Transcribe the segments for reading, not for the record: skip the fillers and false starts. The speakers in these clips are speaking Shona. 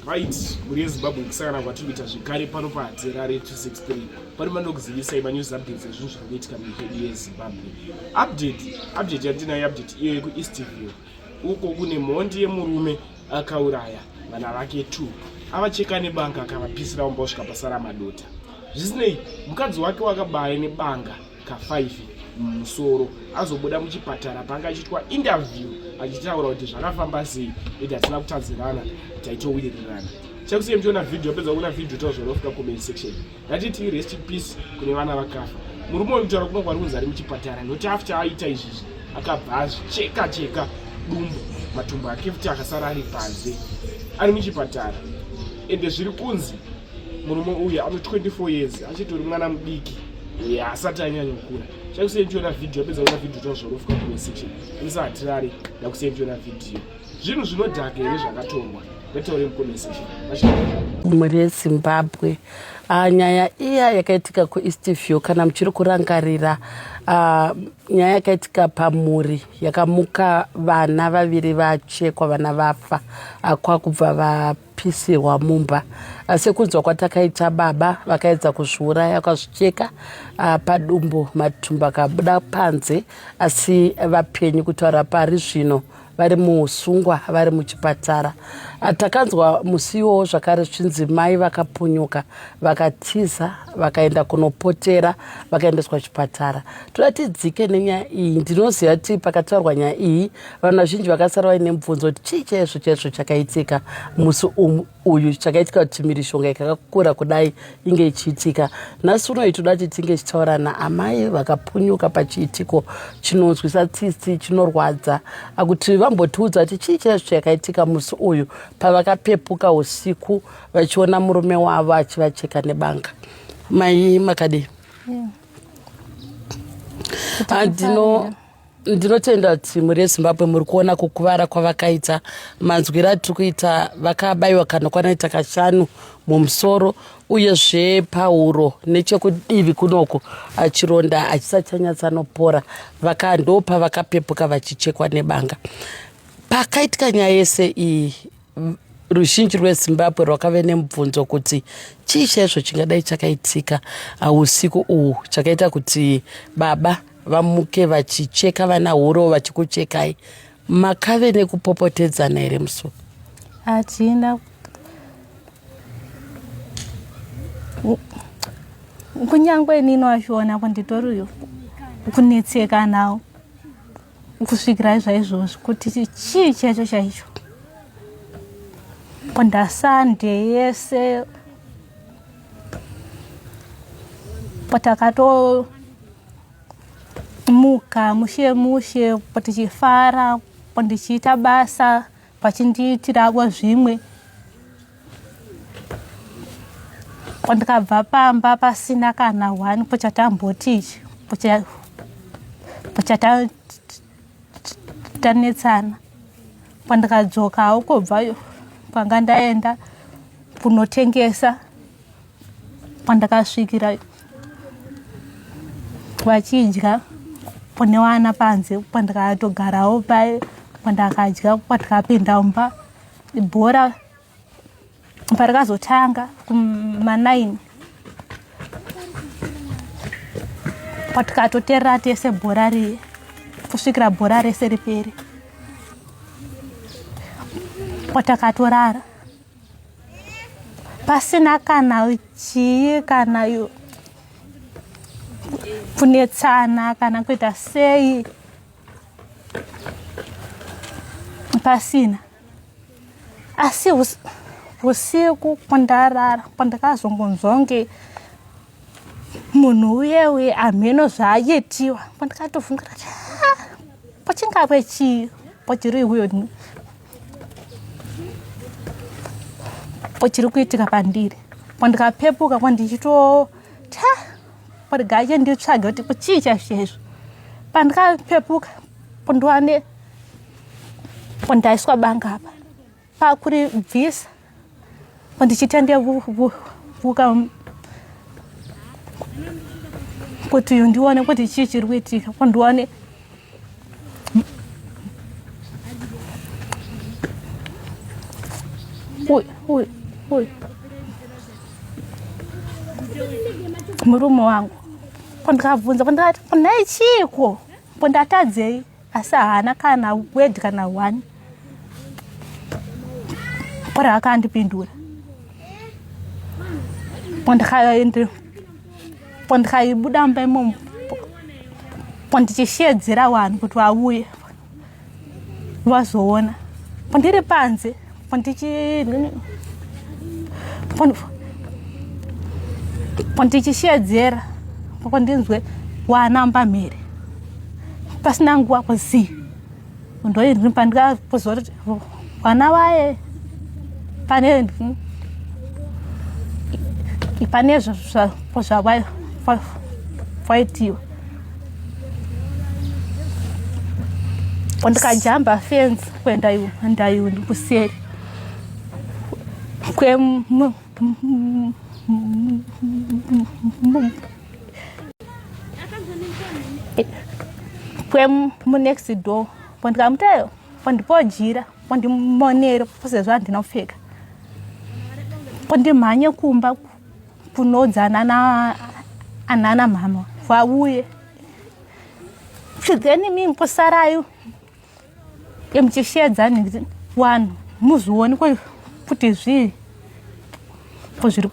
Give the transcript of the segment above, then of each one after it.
Right, mhuri yeZimbabwe kusangana kwatiri kuita zvekare pano paHatirare 263 pano panokuzivisai manews updates ezvinhu zviri kuitika munyika yedu yeZimbabwe. Update, update yandinayo update iyo yekuEastview uko kune mhondi yemurume akauraya vana vake 2 avacheka nebanga akavapisira umba kusvika pasara madota. Zvisinei, mukadzi wake wakabaya nebanga ka5 mumusoro azobuda muchipatara panga achiitwa interview achitaura kuti zvakafamba sei ende hatina kutadzirana taitowirirana chakusiye muchiona video apedza kuona video tauzvarofika comment section ngatiti rest in peace kune vana vakafa murume uyu kutaura kuno kwari kunzi ari muchipatara nokuti after aita izvizvi akabva azvicheka cheka dumbu matumbu ake futi akasara ari panze ari muchipatara ende zviri kunzi murume uyu ano 24 years achitori mwana mudiki asati anyanyokura chakusiye ndichiona vhidhiyo apedza kuona vhidhiyo tozvorofuka comment section imisa hatirare ndakusiye ndichiona vhidhiyo zvinhu zvinodhaka here zvakatorwa ngataure mucomment section mhuri yezimbabwe ah, nyaya iya yakaitika kueastview kana muchiri kurangarira ah, nyaya yakaitika pamhuri yakamuka vana vaviri vachekwa vana vafa ah, kwakubva vapisirwa mumba sekunzwa kwatakaita baba vakaedza kuzviuraya vakazvicheka padumbu matumbu akabuda panze asi vapenyu kutaura pari zvino vari muusungwa vari muchipatara ah, takanzwa musi iwowo zvakare zvichinzi mai vakapunyuka vakatiza vakaenda kunopotera vakaendeswa chipatara toda tidzike nenyaya iyi ndinoziva kuti pakataurwa nyaya iyi vanhu vazhinji vakasara vaine mubvunzo kuti chii chaizvo chaizvo chakaitika musi uyu chakaitika kuti mhirizhonga ikakakura kudai inge ichiitika nhasi unoyi toda kuti tinge tichitaura naamai vakapunyuka pachiitiko chinonzwisa tsitsi chinorwadza akuti vambotiudza kuti chii chaizvo chakaitika musi uyu pavakapepuka usiku vachiona murume wavo achivacheka nebanga mai makadii yeah. Ah, ndinotenda kuti mhuri yezimbabwe muri kuona kukuvara kwavakaita manzwiro atiri kuita vakabayiwa kanokwana kashanu mumusoro uyezve pahuro nechekudivi kunoku chironda hachisachanyatsanopora ndo pavakapepuka vachichekwa nebanga pakaitika nyaya yese iyi ruzhinji rwezimbabwe rwakave nemubvunzo kuti chii chaizvo chingadai chakaitika usiku uhu chakaita kuti baba vamuke vachicheka vana huro vachikuchekai makave nekupopotedzana here musi hatina kunyange inini wachiona kunditori kunetseka nawo kusvikira zvaizvozvi kuti chii chacho chaicho ndasande yese patakato muka mushe mushe tichifara ndichiita basa vachindiitiravo zvimwe ndikabva pamba pasina kana one pochatamboti ichi pochatanetsana pandikadzokawo kobva kwanga ndaenda kunotengesa pandakasvikira vachidya kune vana panze pandakatogarawo paye pandakadya pandakapinda mumba bhora parikazotanga kuma9 patikatoterera tese bhora riye kusvikira bhora rese ripere patakatorara pasina kana chii kana kunetsana kana kuita sei pasina asi usiku kwandarara kwandakazongonzwa kunge munhu uye uye hameno zvaaitiwa kwandikatofunga kuti ah, pachingave chii pachiri uyo chiri kuitika pandiri kwandikapepuka kwandichito ta parigache nditsvage kuti kuchii chaizvo chaizvo pandikapepuka ndiwane ndaiswa banga apa pakuribvisa ndichitendevuka kuti ndione kuti chii chiri kuitika ndione Uyu uyu uyu murume wangu pondikabvunza pondikati nhai chiiko pondatadzei asi haana kana word kana one poraakandipindura pondikaibuda mumba imomo pondichisheedzera vanhu kuti vauye vazoona pondiri panze pondichisheedzera pondinzwe wanamba mhere pasina nguva kuzii ndoipandikakuziva kuti vana vaye pane pane zvavaitiwa ndikajamba fenzi kuenda ndayo kuseri kwe kwemunext door pondikamuti pondipojira pondimonere sezvo handina kupfeka pondimhanye kumba kunodzana anana mhama vauye then imi mposarayo muchisheedza vanhu muzvione kuti zvii zviri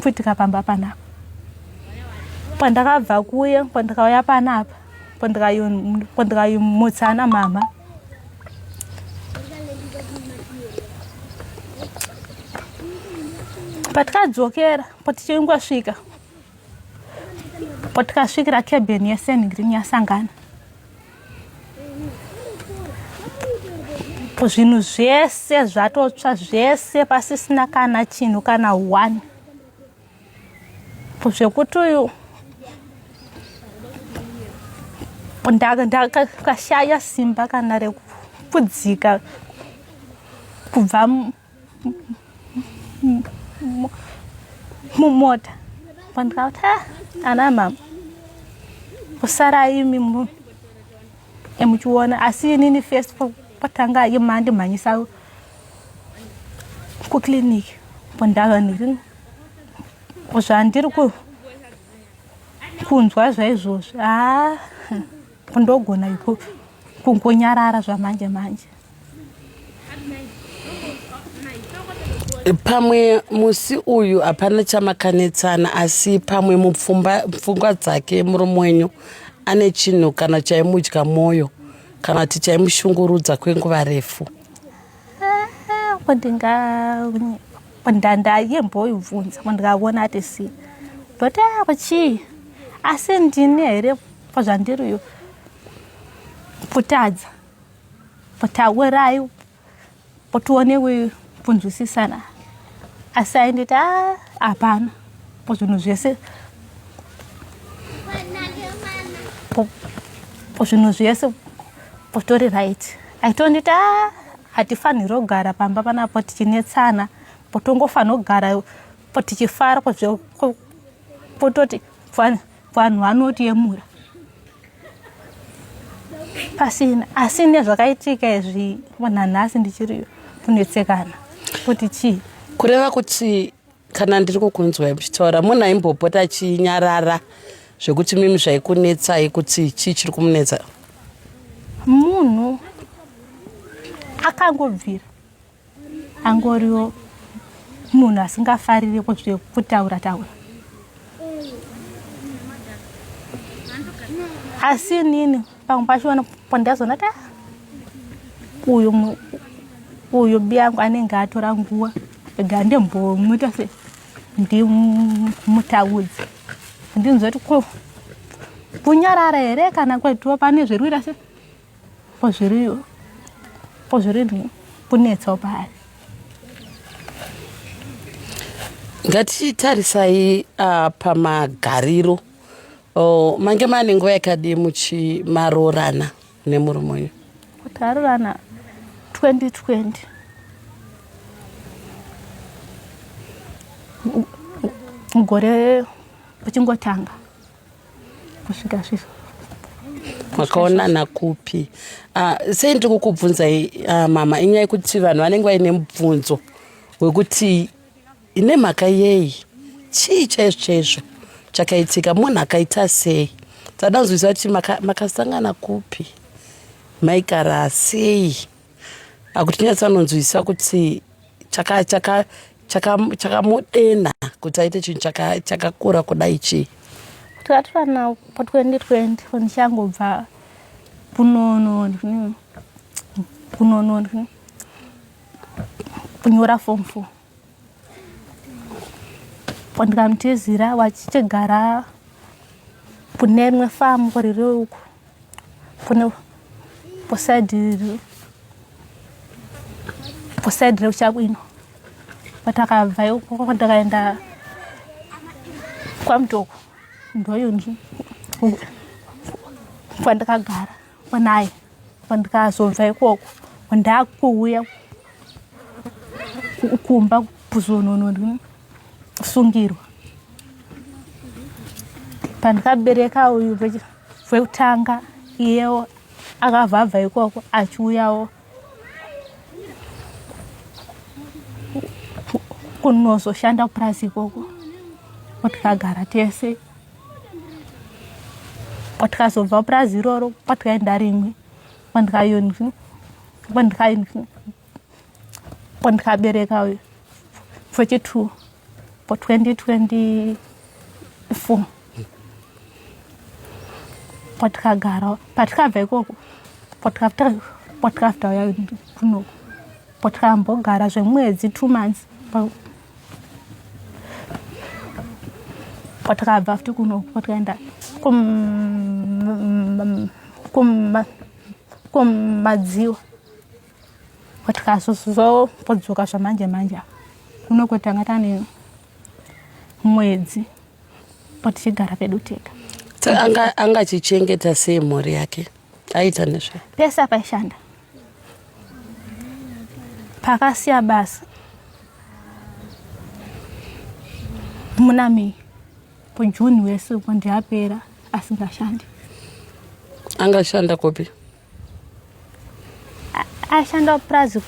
kuitika pamba panapa pandakabva kuye pandikauya panapa pandikaimutsana mama patikadzokera patichingosvika patikasvikira cabin yesengreen yasangana zvinhu zvese zvatotsva zvese pasisina kana chinhu kana one zvekuti uyu ndakashaya simba kana rekudzika kubva mumota pandikati ah, ana mama kusara imi muchiona asi inini first patanga imandimhanyisa kuclinic ndava ndiri zvandiri kunzwa zvaizvozvi haa ndogona kungonyarara zvamanje manje Pamwe musi uyu hapana chamakanetsana asi pamwe mupfungwa dzake murume wenyu ane chinhu kana chaimudya mwoyo kana kuti chaimushungurudza kwenguva refu. Ndandayemboibvunza ndikaona ati si ndoti ako chii asi ndini here pazvandiriyo kutadza taurai tione kunzwisisana asi ainditi a hapana po zvinhu zvese po zvinhu zvese potori right aitonditi a hatifaniri kugara pamba panapo tichinetsana potongofanira kugara po tichifara pototi vanhu vanotiyemura pasina asi nezvakaitika izvi nanhasi ndichiri kunetsekana kuti chii kureva kuti kana ndiri kukunzwai muchitaura munhu aimbopota achinyarara zvekuti mimi zvaikunetsai kuti chii chiri kumunetsa munhu akangobvira angoriwo munhu asingafariri kutaura taura asi inini pamwe pachona pandazoona ta uyu uyu biyangu anenge atora nguva ega ndimbomuita se ndimutaudze ndinzwe kuti ko kunyarara here kana kwetuwa pane zvirwira se Ko zviri ko zviri kunetsawo paari. Ngatitarisai uh, pamagariro oh, mange mane nguva yakadii muchimaroorana nemurume uyu? Taroorana 2020 gore richingotanga. kusvika svizvo makaonana kupi uh, sei ndiri kukubvunzai uh, mama inyaya yekuti vanhu vanenge vaine mubvunzo wekuti nemhaka yei chii chaizvo chaizvo chakaitika munhu akaita sei tada kunzwisisa kuti makasangana maka kupi maigara sei akuti nyatsanonzwisisa kuti chakamudena chaka, chaka, chaka kuti aite chinhu chakakura kudai chii takatorana pa 2020 ndichangobva kunono kunono kunyora form 4 ndikamutizira wachichigara kune rimwe famu riri uku kune kusaidi kusaidi rekuchakwino patakabva ikoko ndakaenda kwamutoko ndoyo kwandakagara kwanaye kwandikazobva ikoko ndakuuya kumba kuzononosungirwa pandikabereka uyu wekutanga iyewo akabva abva ikoko achiuyawo kunozoshanda kupurazi ikoko kwatikagara tese kwatikazobva kupurazi iroro kwatikaenda rimwe kwandikabereka uyu 42 for 2024 patikagara patikabva ikoko patikafutauya kunoku patikambogara zvemwedzi two months patikabva futi kunoku patikaenda kumadziwa Tikazozopodzoka zvamanje manje apa kuno kwetanga tane mwedzi patichigara pedu tega. Anga angachichengeta sei mhuri yake? Aita nezve? Pese apaishanda. Pakasiya basa muna May pujuni wese uko ndiapera asingashandi. Angashanda kupi? Ashanda purazi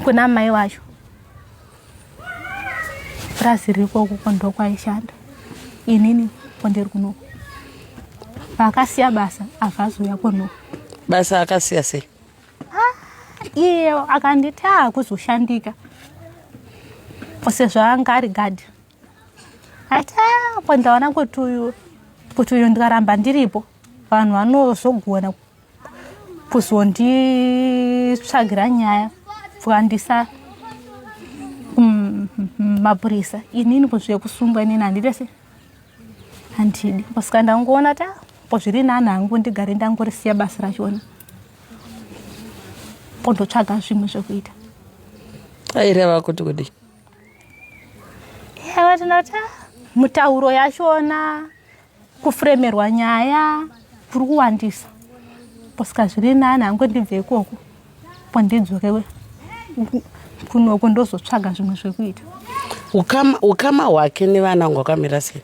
kuna mai wacho purazi riri ikoko ndokwaishanda inini kondiri kunoko paakasiya basa abva azouya kunoko basa akasiya sei ah, iye akanditi akuzoshandika sezvo anga ari gadhi ati ah, ndaona kuti uyu kuti uyu ndikaramba ndiripo vanhu vanozogona kuzonditsvagira nyaya kuandisa mapurisa inini kuzvekusungwa inini handite se handidi kusika ndangoona ta po zviri nani hangu ndigare ndangorisiya basa rachona pondotsvaga zvimwe zvekuita aireva kuti kudii yavatinota mutauro yachona Kufuremerwa nyaya kuri kuwandisa kusika zviri nani hangu ndibve ikoko pondidzoke kunoko ndozotsvaga zvimwe zvekuita. Ukama, ukama hwake nevana hwakamira sei?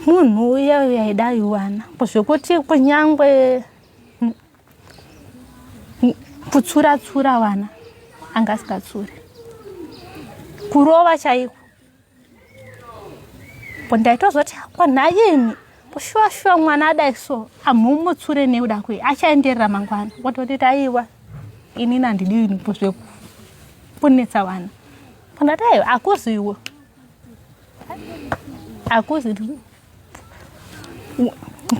Munhu uya uya aida aiwana zvekuti kunyangwe kutsura tsura vana anga asingatsuri kurova chaiko po ndaitozoti ko nhaimi shuwa shuwa mwana adai so amhumutsure nekuda kwei achaenderera mangwana watotiti aiwa inini handidi ini zvekupunetsa vana ndati aiwa akuziwo akuzi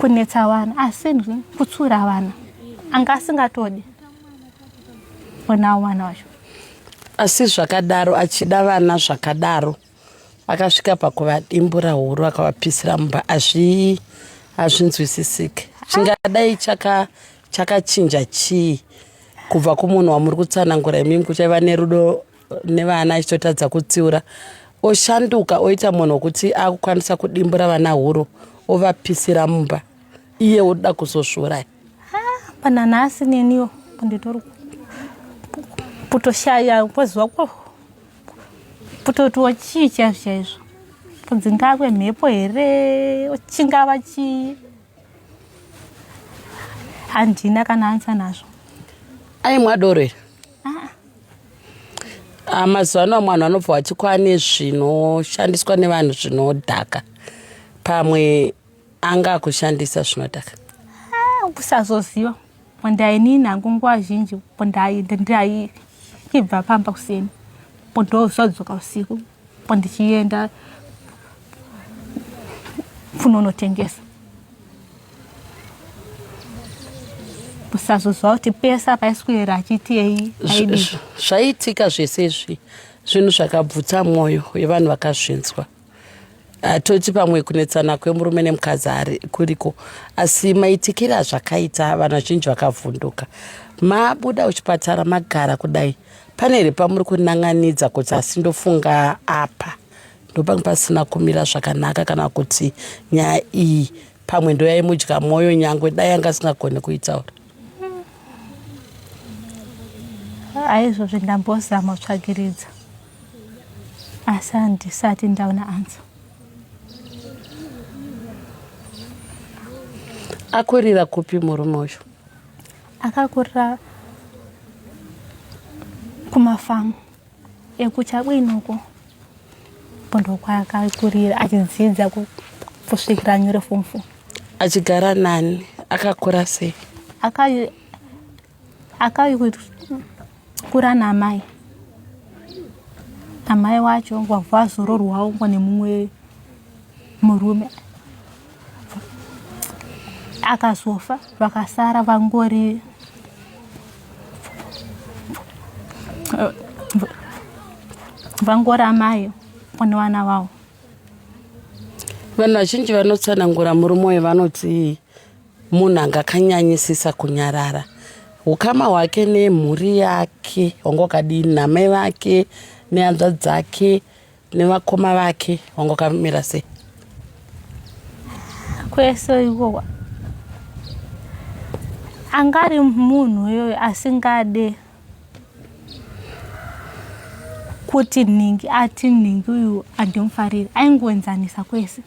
kunetsa vana asi kutsura vana anga asingatodi onawo vana vacho asi zvakadaro achida vana zvakadaro akasvika pakuvadimbura huru akavapisira mumba azvi hazvinzwisisike chingadai chaka chakachinja chii kubva kumunhu wamuri kutsanangura imimi kuti aiva nerudo nevana achitotadza kutsiura oshanduka oita munhu wekuti akukwanisa kudimbura vana huro ovapisira mumba iye oda kuzosvurai pana nhasi neniwo nditori kutoshaya kwazuva kutotiwo chii chaizvo chaizvo dzingave mhepo here chingava chii Handina kana ansa nazvo. Aimwa doro here? Ah. Ah, mazuva ano vamwe vanhu vanobva vati kwane zvinoshandiswa nevanhu zvinodhaka pamwe anga akushandisa zvinodhaka. Ah, kusazoziva ndainini hangu nguva zhinji ndaibva pamba kuseni ndozodzoka usiku ndichienda kunonotengesa kusazoziva kuti pese paiswera achiitei aidii. Zvaiitika zvese izvi zvinhu zvakabvutsa mwoyo yevanhu vakazvinzwa. Toti pamwe kunetsana kwemurume nemukadzi ari kuriko, asi maitikire azvakaita vanhu vazhinji vakavhunduka. Mabuda kuchipatara magara kudai, pane here pamuri kunan'anidza kuti asi ndofunga apa ndopanga pasina kumira zvakanaka, kana kuti nyaya iyi pamwe ndoyaimudya mwoyo nyangwe dai anga asingagoni kuitaura? Aizvozvi ndambozama kutsvagiridza asi handisati ndaona ansa. Akurira kupi murume uyu? Akakurira kumafamu ekuChabwinoko ndokwaakakurira achidzidza kusvikira anyore form 4. Achigara nani? Akakura sei? Akakura naamai. Amai wacho wabva wazororwawo nemumwe murume akazofa, vakasara vangori amai nevana vavo. Vanhu vazhinji vanotsanangura murume uyu vanoti munhu anga akanyanyisisa kunyarara. Ukama hwake nemhuri yake hwanga hwakadini, namai vake nehanzvadzi dzake nevakoma vake hwanga hwakamira sei? Kwese ikoko anga ari munhu iyoyo asingade kuti nhingi ati nhingi uyu andimufariri, aingoenzanisa kwese.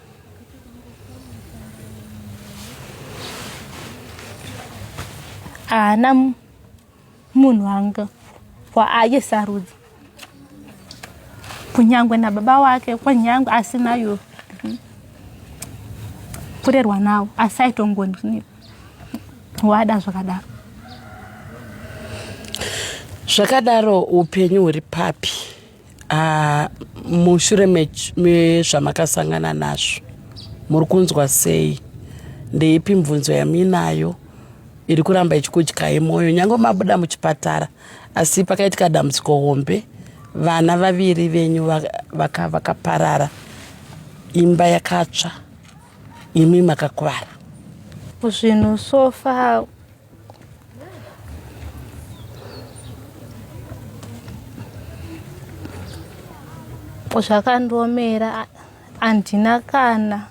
Haana munhu anga waaisarudza kunyangwe nababa wake, kunyangwe asinayo kurerwa nawo, asi aitongoni wada zvakadaro. Zvakadaro upenyu huri papi mushure mezvamakasangana nazvo? Muri kunzwa sei? Ndeipi mibvunzo yamuinayo iri kuramba ichikudyai mwoyo nyange mabuda muchipatara, asi pakaitika dambudziko hombe, vana vaviri venyu vakaparara, imba yakatsva, imi makakuvara? Zvinhu sofa zvakandiomera, handina kana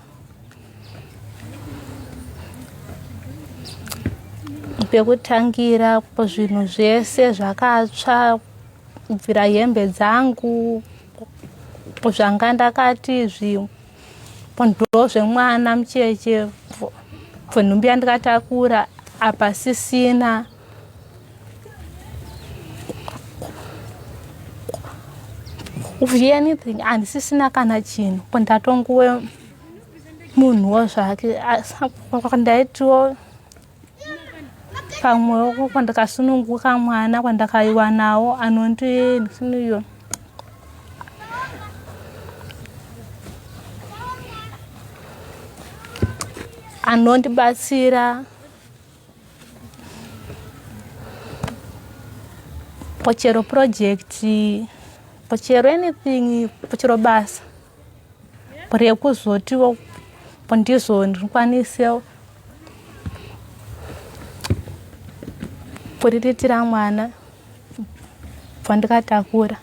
pekutangira. Zvinhu zvese zvakatsva, kubvira hembe dzangu zvanga ndakati izvi ndo zvemwana mucheche, nhumbi yandikatakura apa sisina. Anything handisisina kana chinhu, ndatonguwe munhuwo zvake. Ndaitiwo pamwe kwandakasununguka mwana kwandakaiwa nawo anondiyo anondibatsira pochero project, pochero anything, pochero basa rekuzotiwo ndizo ndikwanise kuriritira mwana pandikatakura.